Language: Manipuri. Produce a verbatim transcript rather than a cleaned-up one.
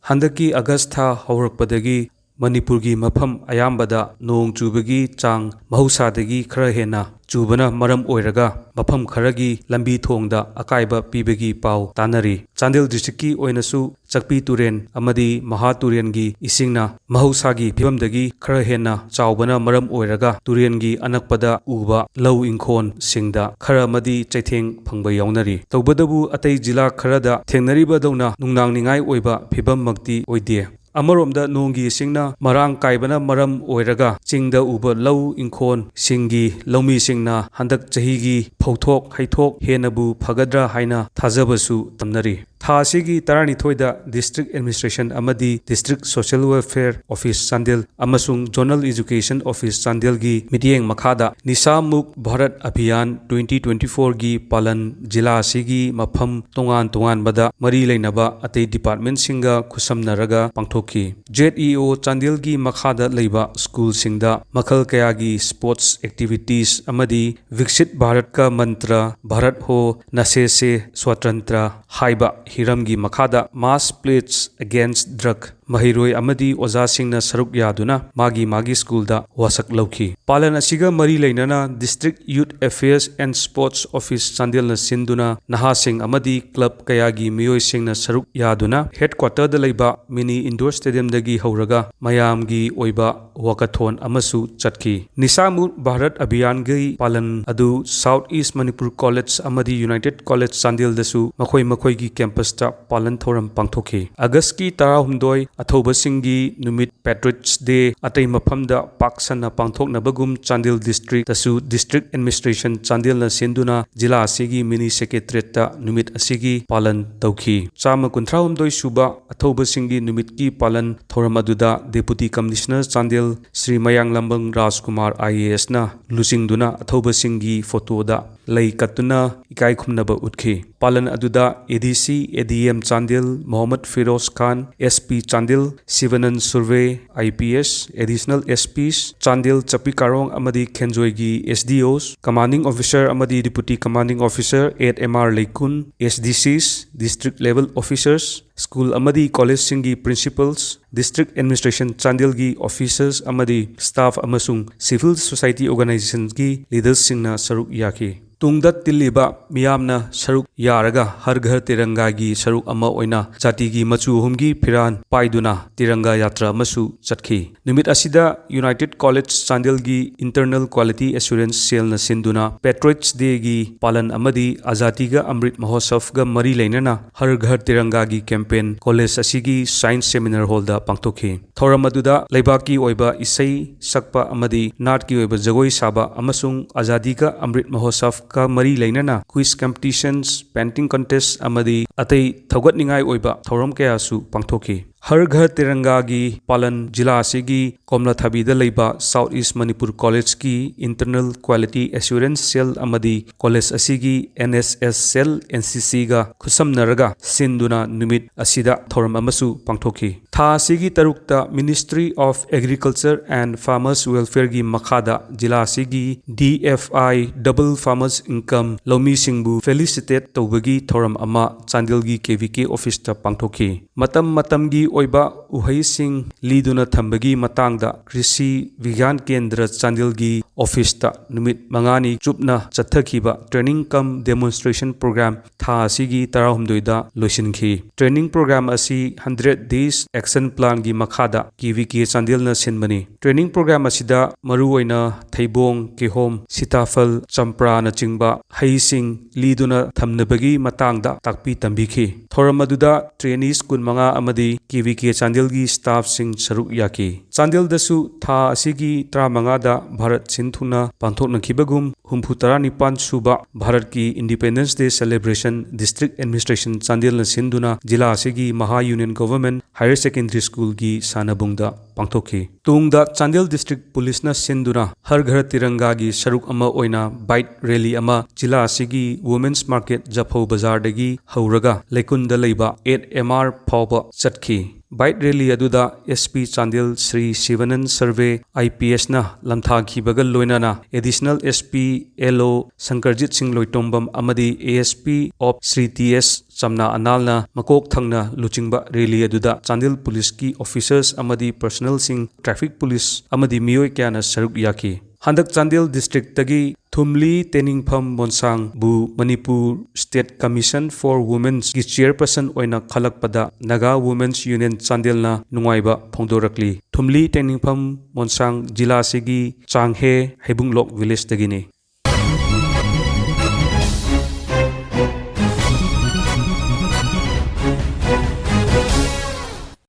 ꯍꯟꯗꯛꯀꯤ ꯑꯥꯒꯁ ꯊꯥ ꯍꯧꯔꯛꯄꯗꯒꯤ ꯃꯅꯤꯄꯨꯔꯒꯤ ꯃꯐꯝ ꯑꯌꯥꯝꯕꯗ ꯅꯣꯡ ꯆꯨꯕꯒꯤ ꯆꯥꯡ ꯃꯍꯧꯁꯥꯗꯒꯤ ꯈꯔ ꯍꯦꯟꯅ ꯆꯨꯕꯅ ꯃꯔꯝ ꯑꯣꯏꯔꯒ ꯃꯐꯝ ꯈꯔꯒꯤ ꯂꯝꯕꯤ ꯊꯣꯡꯗ ꯑꯀꯥꯏꯕ ꯄꯤꯕꯒꯤ ꯄꯥꯎ ꯇꯥꯅꯔꯤ꯫ ꯆꯥꯟꯗꯦꯜ ꯗꯤꯁꯇ꯭ꯔꯤꯛꯀꯤ ꯑꯣꯏꯅꯁꯨ ꯆꯛꯄꯤ ꯇꯨꯔꯦꯜ ꯑꯃꯗꯤ ꯃꯍꯥ ꯇꯨꯔꯦꯜꯒꯤ ꯏꯁꯤꯡꯅ ꯃꯍꯧꯁꯥꯒꯤ ꯐꯤꯕꯝꯗꯒꯤ ꯈꯔ ꯍꯦꯟꯅ ꯆꯥꯎꯕꯅ ꯃꯔꯝ ꯑꯣꯏꯔꯒ ꯇꯨꯔꯦꯜꯒꯤ ꯑꯅꯛꯄꯗ ꯎꯕ ꯂꯧ ꯏꯪꯈꯣꯜꯁꯤꯡꯗ ꯈꯔ ꯑꯃꯗꯤ ꯆꯩꯊꯦꯡ ꯐꯪꯕ ꯌꯥꯎꯅꯔꯤ꯫ ꯇꯧꯕꯇꯕꯨ ꯑꯇꯩ ꯖꯤꯂꯥ ꯈꯔꯗ ꯊꯦꯡꯅꯔꯤꯕꯗꯧꯅ ꯅꯨꯡꯅꯥꯡꯅꯤꯡꯉꯥꯏ ꯑꯣꯏꯕ ꯐꯤꯕꯝꯃꯛꯇꯤ ꯑꯣꯏꯗꯦ꯫ ꯑꯃꯔꯣꯝꯗ ꯅꯣꯡꯒꯤ ꯏꯁꯤꯡꯅ ꯃꯔꯥꯡ ꯀꯥꯏꯕꯅ ꯃꯔꯝ ꯑꯣꯏꯔꯒ ꯆꯤꯡꯗ ꯎꯕ ꯂꯧ ꯏꯪꯈꯣꯜꯁꯤꯡꯒꯤ ꯂꯧꯃꯤꯁꯤꯡꯅ ꯍꯟꯗꯛ ꯆꯍꯤꯒꯤ ꯐꯧꯊꯣꯛ ꯍꯩꯊꯣꯛ ꯍꯦꯟꯅꯕꯨ ꯐꯒꯗ꯭ꯔꯥ ꯍꯥꯏꯅ ꯊꯥꯖꯕꯁꯨ ꯊꯝꯅꯔꯤ꯫ ꯊꯥ ꯑꯁꯤꯒꯤ ꯇꯔꯥꯅꯤꯊꯣꯏꯗ ꯗꯤꯁꯇ꯭ꯔꯤꯛ ꯑꯦꯗꯃꯤꯅꯤꯁꯇ꯭ꯔꯦꯁꯟ ꯑꯃꯗꯤ district social welfare office Chandel ꯑꯃꯁꯨꯡ ꯖꯣꯅꯦꯜ ꯏꯖꯨꯀꯦꯁꯟ ꯑꯣꯐꯤꯁ ꯆꯥꯟꯗꯦꯜꯒꯤ ꯃꯤꯠꯌꯦꯡ ꯃꯈꯥꯗ ꯅꯤꯁꯥ ꯃꯨꯛ ꯚꯥꯔꯠ ꯑꯚꯤꯌꯥꯟ ꯇ꯭ꯋꯦꯟꯇꯤ ꯇ꯭ꯋꯦꯟꯇꯤ ꯐꯣꯔꯒꯤ ꯄꯥꯂꯟ ꯖꯤꯂꯥ ꯑꯁꯤꯒꯤ ꯃꯐꯝ ꯇꯣꯉꯥꯟ ꯇꯣꯉꯥꯟꯕꯗ ꯃꯔꯤ ꯂꯩꯅꯕ ꯑꯇꯩ ꯗꯤꯄꯥꯔꯠꯃꯦꯟꯁꯤꯡꯒ ꯈꯨꯠꯁꯝꯅꯔꯒ ꯄꯥꯡꯊꯣꯛꯈꯤ꯫ ꯖꯦꯠ ꯏ ꯑꯣ ꯆꯥꯟꯗꯦꯜꯒꯤ ꯃꯈꯥꯗ ꯂꯩꯕ ꯁ꯭ꯀꯨꯜꯁꯤꯡꯗ ꯃꯈꯜ ꯀꯌꯥꯒꯤ ꯁ꯭ꯄꯣꯔꯠꯁ ꯑꯦꯛꯇꯤꯚꯤꯇꯤꯁ ꯑꯃꯗꯤ ꯚꯤꯛꯁꯤꯠ ꯚꯥꯔꯠ ꯀ ꯃꯟꯇ꯭ꯔ, ꯚꯥꯔꯠ ꯍꯣ ꯅꯁꯦ ꯁꯦ ꯁ꯭ꯋꯥꯇꯟꯇ꯭ꯔ ꯍꯥꯏꯕ ꯍꯤꯔꯝꯒꯤ ꯃꯈꯥꯗ ꯃꯥꯁ ꯄ꯭ꯂꯦꯖ ꯑꯦꯒꯦꯟꯁ ꯗ꯭ꯔꯒ ꯃꯍꯩꯔꯣꯏ ꯑꯃꯗꯤ ꯑꯣꯖꯥꯁꯤꯡꯅ ꯁꯔꯨꯛ ꯌꯥꯗꯨꯅ ꯃꯥꯒꯤ ꯃꯥꯒꯤ ꯁ꯭ꯀꯨꯜꯗ ꯋꯥꯁꯛ ꯂꯧꯈꯤ꯫ ꯄꯥꯂꯟ ꯑꯁꯤꯒ ꯃꯔꯤ ꯂꯩꯅꯅ district youth affairs and sports office ꯆꯥꯟꯗꯦꯜꯅ ꯁꯤꯟꯗꯨꯅ ꯅꯍꯥꯁꯤꯡ ꯑꯃꯗꯤ ꯀ꯭ꯂꯕ ꯀꯌꯥꯒꯤ ꯃꯤꯑꯣꯏꯁꯤꯡꯅ ꯁꯔꯨꯛ ꯌꯥꯗꯨꯅ ꯍꯦꯗꯀ꯭ꯋꯥꯇꯔꯗ ꯂꯩꯕ ꯃꯤꯅꯤ ꯏꯟꯗꯣꯔ ꯁ꯭ꯇꯦꯗꯤꯌꯝꯗꯒꯤ ꯍꯧꯔꯒ ꯃꯌꯥꯝꯒꯤ ꯑꯣꯏꯕ ꯋꯥꯀꯊꯣꯟ ꯑꯃꯁꯨ ꯆꯠꯈꯤ꯫ ꯅꯤꯁꯥ ꯃꯨꯛ ꯚꯥꯔꯠ ꯑꯚꯤꯌꯥꯟꯒꯤ ꯄꯥꯂꯟ ꯑꯗꯨ ꯁꯥꯎꯠ ꯏꯁ ꯃꯅꯤꯄꯨꯔ ꯀꯣꯂꯦꯖ ꯑꯃꯗꯤ ꯌꯨꯅꯥꯏꯇꯦꯗ ꯀꯣꯂꯦꯖ ꯆꯥꯟꯗꯦꯜꯗꯁꯨ ꯃꯈꯣꯏ ꯃꯈꯣꯏꯒꯤ ꯀꯦꯝꯄꯁꯇ ꯄꯥꯂꯟ ꯊꯧꯔꯝ ꯄꯥꯡꯊꯣꯛꯈꯤ꯫ ꯑꯥꯒꯁꯀꯤ ꯇꯔꯥꯍꯨꯝꯗꯣꯏ ꯑꯊꯧꯕꯁꯤꯡꯒꯤ ꯅꯨꯃꯤꯠ, ꯄꯦꯇ꯭ꯔꯤꯌꯠꯁ ꯗꯦ, ꯑꯇꯩ ꯃꯐꯝꯗ ꯄꯥꯛ ꯁꯟꯅ ꯄꯥꯡꯊꯣꯛꯅꯕꯒꯨꯝ ꯆꯥꯟꯗꯦꯜ ꯗꯤꯁꯇ꯭ꯔꯤꯛꯇꯁꯨ ꯗꯤꯁꯇ꯭ꯔꯤꯛ ꯑꯦꯗꯃꯤꯅꯤꯁꯇ꯭ꯔꯦꯁꯟ ꯆꯥꯟꯗꯦꯜꯅ ꯁꯤꯟꯗꯨꯅ ꯖꯤꯂꯥ ꯑꯁꯤꯒꯤ ꯃꯤꯅꯤ ꯁꯦꯀ꯭ꯔꯦꯇꯔꯤꯌꯦꯠꯇ ꯅꯨꯃꯤꯠ ꯑꯁꯤꯒꯤ ꯄꯥꯂꯟ ꯇꯧꯈꯤ꯫ ꯆꯥꯝꯃ ꯀꯨꯟꯊ꯭ꯔꯥꯍꯨꯝꯗꯣꯏ ꯁꯨꯕ ꯑꯊꯧꯕꯁꯤꯡꯒꯤ ꯅꯨꯃꯤꯠꯀꯤ ꯄꯥꯂꯟ ꯊꯧꯔꯝ ꯑꯗꯨꯗ deputy commissioner Chandel Shri Mayanglambam Rajkumar I A ꯑꯦꯁꯅ ꯂꯨꯆꯤꯡꯗꯨꯅ ꯑꯊꯧꯕꯁꯤꯡꯒꯤ ꯐꯣꯇꯣꯗ ꯂꯩ ꯀꯠꯇꯨꯅ ꯏꯀꯥꯏ ꯈꯨꯝꯅꯕ ꯎꯠꯈꯤ꯫ ꯄꯥꯂꯟ ꯑꯗꯨꯗ ꯑꯦ ꯗꯤ ꯁꯤ, ꯑꯦ ꯗꯤ ꯑꯦꯝ ꯆꯥꯟꯗꯦꯜ ꯃꯣꯍꯝꯃꯗ ꯐꯤꯔꯣꯖ ꯈꯥꯟ, ꯑꯦꯁ ꯄꯤ ꯆꯥꯟꯗꯦꯜ ꯗꯤꯜ, ꯁꯤꯕꯅꯟ ꯁꯨꯔꯚꯦ, IPS, Additional SPs, ꯆꯥꯟꯗꯦꯜ, ꯆꯄꯤꯀꯥꯔꯣꯡ ꯑꯃꯗꯤ ꯈꯦꯟꯖꯣꯏꯒꯤ SDOs, Commanding Officer ꯑꯃꯗꯤ Deputy Commanding Officer at MR ꯂꯩꯀꯨꯟ, SDCs, District Level Officers, school ꯑꯃꯗꯤ collegeꯁꯤꯡꯒꯤ principals, District Administration ꯆꯥꯟꯗꯦꯜꯒꯤ officers ꯑꯃꯗꯤ staff ꯑꯃꯁꯨꯡ civil society organizationꯒꯤ leadersꯁꯤꯡꯅ ꯁꯔꯨꯛ ꯌꯥꯈꯤ꯫ ꯇꯨꯡꯗ ꯇꯤꯜꯂꯤꯕ ꯃꯤꯌꯥꯝꯅ ꯁꯔꯨꯛ ꯌꯥꯔꯒ ꯍꯔ ꯘꯔ ꯇꯤꯔꯪꯒꯥꯒꯤ ꯁꯔꯨꯛ ꯑꯃ ꯑꯣꯏꯅ ꯖꯥꯇꯤꯒꯤ ꯃꯆꯨ ꯑꯍꯨꯝꯒꯤ ꯐꯤꯔꯥꯟ ꯄꯥꯏꯗꯨꯅ ꯇꯤꯔꯪꯒꯥ ꯌꯥꯇ꯭ꯔꯥ ꯑꯃꯁꯨ ꯆꯠꯈꯤ꯫ ꯅꯨꯃꯤꯠ ꯑꯁꯤꯗ United College ꯆꯥꯟꯗꯦꯜꯒꯤ Internal Quality Assurance Cellꯅ ꯁꯤꯟꯗꯨꯅ Patriots Dayꯒꯤ ꯄꯥꯂꯟ ꯑꯃꯗꯤ Azadi Ka Amrit Mahotsavꯒ ꯃꯔꯤ ꯂꯩꯅꯅ ꯍꯔ ꯘꯔ ꯇꯤꯔꯪꯒꯥꯒꯤ campaign college ꯑꯁꯤꯒꯤ Science Seminar Hallꯗ ꯄꯥꯡꯊꯣꯛꯈꯤ꯫ ꯊꯧꯔꯝ ꯑꯗꯨꯗ ꯂꯩꯕꯥꯛꯀꯤ ꯑꯣꯏꯕ ꯏꯁꯩ ꯁꯛꯄ ꯑꯃꯗꯤ ꯅꯥꯠꯀꯤ ꯑꯣꯏꯕ ꯖꯒꯣꯏ ꯁꯥꯕ ꯑꯃꯁꯨꯡ Azadi Ka Amrit Mahotsavꯒ ꯃꯔꯤ ꯂꯩꯅꯅ quiz competitions, painting contest ꯑꯃꯗꯤ ꯑꯇꯩ ꯊꯧꯒꯠꯅꯤꯡꯉꯥꯏ ꯑꯣꯏꯕ ꯊꯧꯔꯝ ꯀꯌꯥꯁꯨ ꯄꯥꯡꯊꯣꯛꯈꯤ꯫ ꯍꯔ ꯘꯔ ꯇꯤꯔꯪꯒꯥꯒꯤ ꯄꯥꯂꯟ ꯖꯤꯂꯥ ꯑꯁꯤꯒꯤ ꯀꯣꯝꯂꯥꯊꯥꯕꯤꯗ ꯂꯩꯕ South East Manipur Collegeꯀꯤ Internal Quality Assurance Cell ꯑꯃꯗꯤ college ꯑꯁꯤꯒꯤ NSS Cell, NCCꯒ ꯈꯨꯠꯁꯝꯅꯔꯒ ꯁꯤꯟꯗꯨꯅ ꯅꯨꯃꯤꯠ ꯑꯁꯤꯗ ꯊꯧꯔꯝ ꯑꯃꯁꯨ ꯄꯥꯡꯊꯣꯛꯈꯤ꯫ ꯊꯥ ꯑꯁꯤꯒꯤ ꯇꯔꯨꯛꯇ Ministry of Agriculture and Farmers Welfareꯒꯤ ꯃꯈꯥꯗ ꯖꯤꯂꯥ ꯑꯁꯤꯒꯤ DFI, Double Farmers Income, ꯂꯧꯃꯤꯁꯤꯡꯕꯨ felicitate ꯇꯧꯕꯒꯤ ꯊꯧꯔꯝ ꯑꯃ ꯆꯥꯟꯗꯦꯜꯒꯤ KVK officeꯇ ꯄꯥꯡꯊꯣꯛꯈꯤ꯫ ꯃꯇꯝ ꯃꯇꯝꯒꯤ ꯑꯣꯏꯕ ꯎꯍꯩꯁꯤꯡ ꯂꯤꯗꯨꯅ ꯊꯝꯕꯒꯤ ꯃꯇꯥꯡꯗ ꯀ꯭ꯔꯤꯁꯤ ꯕꯤꯒ꯭ꯌꯥꯟ ꯀꯦꯟꯗ꯭ꯔ ꯆꯥꯟꯗꯦꯜꯒꯤ officeꯇ ꯅꯨꯃꯤꯠ ꯃꯉꯥꯅꯤ ꯆꯨꯞꯅ ꯆꯠꯊꯈꯤꯕ training cum demonstration program ꯊꯥ ꯑꯁꯤꯒꯤ ꯇꯔꯥꯍꯨꯝꯗꯣꯏꯗ ꯂꯣꯏꯁꯤꯟꯈꯤ꯫ Training program ꯑꯁꯤ hundred days action planꯒꯤ ꯃꯈꯥꯗ KVK ꯆꯥꯟꯗꯦꯜꯅ ꯁꯤꯟꯕꯅꯤ꯫ Training program ꯑꯁꯤꯗ ꯃꯔꯨꯑꯣꯏꯅ ꯊꯩꯕꯣꯡ, ꯀꯤꯍꯣꯝ, ꯁꯤꯇꯥꯐꯜ, ꯆꯝꯄ꯭ꯔꯥꯅꯆꯤꯡꯕ ꯍꯩꯁꯤꯡ ꯂꯤꯗꯨꯅ ꯊꯝꯅꯕꯒꯤ ꯃꯇꯥꯡꯗ ꯇꯥꯛꯄꯤ ꯇꯝꯕꯤꯈꯤ꯫ ꯊꯧꯔꯝ ꯑꯗꯨꯗ trainees ꯀꯨꯟꯃꯉꯥ ꯑꯃꯗꯤ KVK ꯆꯥꯟꯗꯦꯜꯒꯤ staffꯁꯤꯡ ꯁꯔꯨꯛ ꯌꯥꯈꯤ꯫ ꯆꯥꯟꯗꯦꯜꯗꯁꯨ ꯊꯥ ꯑꯁꯤꯒꯤ ꯇꯔꯥꯃꯉꯥꯗ ꯚꯥꯔꯠ ꯁꯤꯟ ꯊꯨꯡꯅ ꯄꯥꯡꯊꯣꯛꯅꯈꯤꯕꯒꯨꯝ ꯍꯨꯝꯐꯨꯇꯔꯥꯅꯤꯄꯥꯟ ꯁꯨꯕ ꯚꯥꯔꯠꯀꯤ Independence Day celebration District Administration ꯆꯥꯟꯗꯦꯜꯅ ꯁꯤꯟꯗꯨꯅ ꯖꯤꯂꯥ ꯑꯁꯤꯒꯤ Maha Union Government Higher Secondary Schoolꯒꯤ ꯁꯥꯟꯅꯕꯨꯡꯗ ꯄꯥꯡꯊꯣꯛꯈꯤ꯫ ꯇꯨꯡꯗ ꯆꯥꯟꯗꯦꯜ District Policeꯅ ꯁꯤꯟꯗꯨꯅ ꯍꯔ ꯘꯔ ꯇꯤꯔꯪꯒꯥꯒꯤ ꯁꯔꯨꯛ ꯑꯃ ꯑꯣꯏꯅ bike rally ꯑꯃ ꯖꯤꯂꯥ ꯑꯁꯤꯒꯤ Women's Market ꯖꯐꯧ ꯕꯖꯥꯔꯗꯒꯤ ꯍꯧꯔꯒ ꯂꯩꯀꯨꯟꯗ ꯂꯩꯕ at MR ꯐꯥꯎꯕ ꯆꯠꯈꯤ꯫ Bike rally ꯑꯗꯨꯗ S P ꯆꯥꯟꯗꯦꯜ ꯁ꯭ꯔꯤ ꯁꯤꯕꯥꯅꯟ ꯁꯔꯚꯦ I P S ꯅ ꯂꯝꯊꯥꯈꯤꯕꯒ ꯂꯣꯏꯅꯅ Additional S P L O ꯁꯪꯀꯔꯖꯤꯠ ꯁꯤꯡ ꯂꯣꯏꯇꯣꯡꯕꯝ ꯑꯃꯗꯤ A S P of Shri T S ꯆꯝꯅꯥ ꯑꯅꯥꯜꯅ ꯃꯀꯣꯛ ꯊꯪꯅ ꯂꯨꯆꯤꯡꯕ rally ꯑꯗꯨꯗ ꯆꯥꯟꯗꯦꯜ ꯄꯨꯂꯤꯁꯀꯤ officers ꯑꯃꯗꯤ personnelꯁꯤꯡ, traffic police ꯑꯃꯗꯤ ꯃꯤꯑꯣꯏ ꯀꯌꯥꯅ ꯁꯔꯨꯛ ꯌꯥꯈꯤ꯫ ꯍꯟꯗꯛ Chandel districtꯇꯒꯤ ꯊꯨꯝꯂꯤ ꯇꯦꯅꯤꯡꯐꯝ ꯃꯣꯟꯁꯥꯡꯕꯨ Manipur State Commission for Womenꯒꯤ chairperson ꯑꯣꯏꯅ ꯈꯜꯂꯛꯄꯗ Naga Women's Union ꯆꯥꯟꯗꯦꯜꯅ ꯅꯨꯡꯉꯥꯏꯕ ꯐꯣꯡꯗꯣꯔꯛꯂꯤ꯫ ꯊꯨꯝꯂꯤ ꯇꯦꯅꯤꯡꯐꯝ ꯃꯣꯟꯁꯥꯡ ꯖꯤꯂꯥꯁꯤꯒꯤ ꯆꯥꯡꯍꯦ ꯍꯩꯕꯨꯡꯂꯣꯛ villageꯇꯒꯤꯅꯤ꯫